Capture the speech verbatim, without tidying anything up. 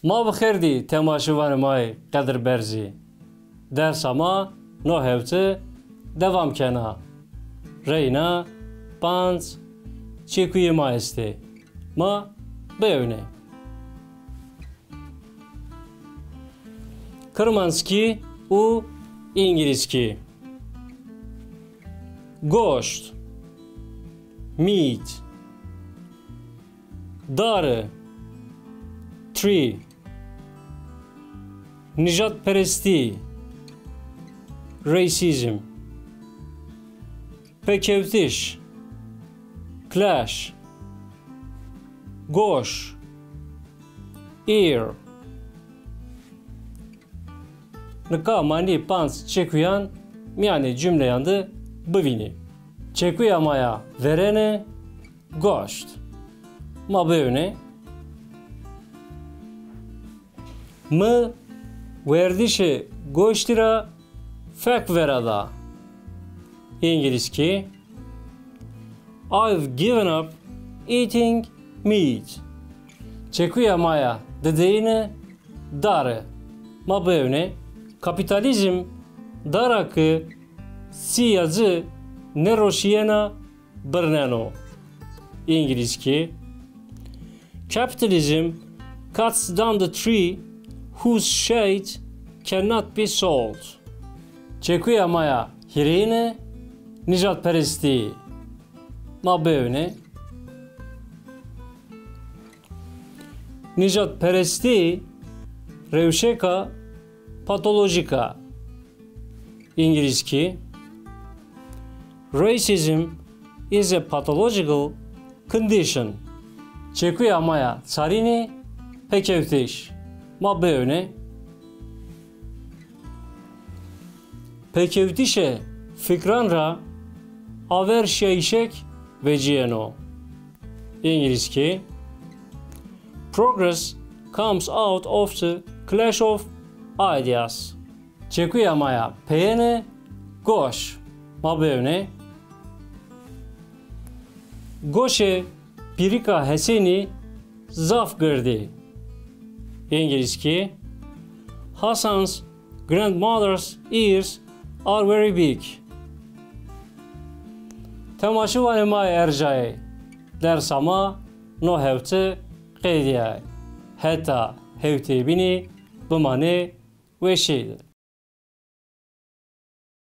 Ma bi xêr dî temaşevanê ma yê qedirberzî. Dersa ma no hewti dewam kena. Reyna panc çekuyê ma estê. Ma biewinê. Kirmanckî û îngilîzkî. Goşt, meat. Dare, tree. Nijadperestî, racism. Pêkewtiş, clash. Goş, ear. Nika ma nî panc çekuyan mîyanê cumleyan de bivînî. Çekuya ma ya verêne goşt. Ma biewinê. Mi werdişê goştî ra fek verada. Îngilîzkî. I've given up eating meat. Çekuya ma ya dideyîne dare. Ma biewinê. Kapîtalîzm dara ke sîya ci nêroşîyena birneno. Îngilîzkî. Capitalism cuts down the tree whose shade cannot be sold. Çekuya ma ya hîrêyine nîjadperestî. Ma biewinê. Nîjadperestî rewşeka patolojîk a. Îngilîzkî. Racism is a pathological condition. Çekuya ma ya çarînî pêkewtiş. Ma biewinê. Pêkewtişê fikran ra aver şiyayîşêk vecîyeno. Îngilîzkî. Progress comes out of the clash of ideas. Çekuya ma ya peyêne goş. Ma biewinê. Goşê pîrika Hesenî zaf gird ê. Îngilîzkî. Hasan's grandmother's ears are very big. Temaşevanê ma yê erjayê, dersa ma no hewti qedîyay. Heta hewtê bînî bimanê weşî de.